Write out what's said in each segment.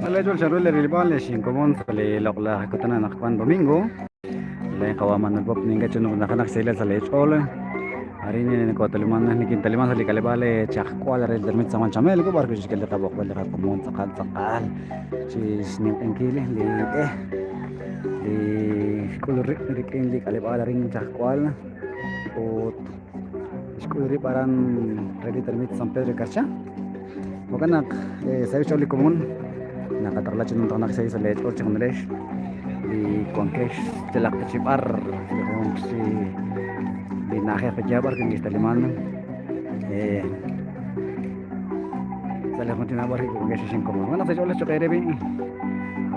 Nalech'ol chanru li rilb'al li xinkomon sa' li loq'laj kutan anaqwan domingo. Laa'in qawa' Manuel Pop ninka chi numtajenaq xsahilal sa' leech'ool. Arin nakotaliman nikintaliman sa' li k'aleb'aal Chajk'wal re li tenamit San Juan Chamelco b'ar wi' xk'e li qab'oqb'al li qakomon tz'aqal tz'aqal chi xninq'ehinkil li b'e li xk'ul rib' rik'in li k'aleb'aal arin Chajk'wal ut xk'ul rib' aran re li tenamit San Pedro de Carchá. Jo'kan naq sa'eb' xch'ool li komon naqataqla chi numtajenaq xsahil sa' leech'ool chejunilex li wankex yalaq ta chi b'ar li junjunq chi li na'ajej pe'yaal b'ar wi' neke'xtaliman sa' li jun chi na'aj b'ar wi' wankex ex inkomon. Jo'kan naq sa' xch'ool cho'q eere b'i'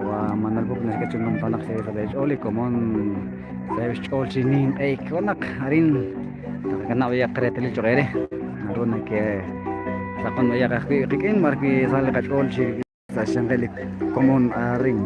wa Manuel Pop naxk'e chi numtajenaq xsahil sa' leech'ool li komon sa'eb' xch'ool chi ninq'ehik. Jo'kan naq arin taqakanab' b'ayaq reetalil cho'q eere naru neke tz'aqon b'ayaq ajwi' qik'in b'ar wi' sa li qach'ool chi sa' xyanqeb' li komon arin.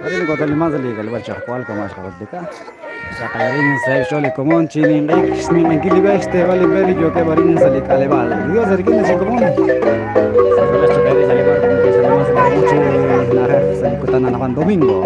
Arin nokotaliman sa' li k'aleb'aal Chajwal kama' xqajultika. Xaqalarin sa'eb' xch'ool li komon chi ninq'ehik xninq'ehinkil li b'e xteeb'al li b'e li yookeb' arin sa' li k'aleb'aal. Dios rik'in li komon. Sa' xch'ool cho'q eere sa' li barco neke'xtaliman sa' li jun chi na'ajej sa' li kutan anaqwan domingo.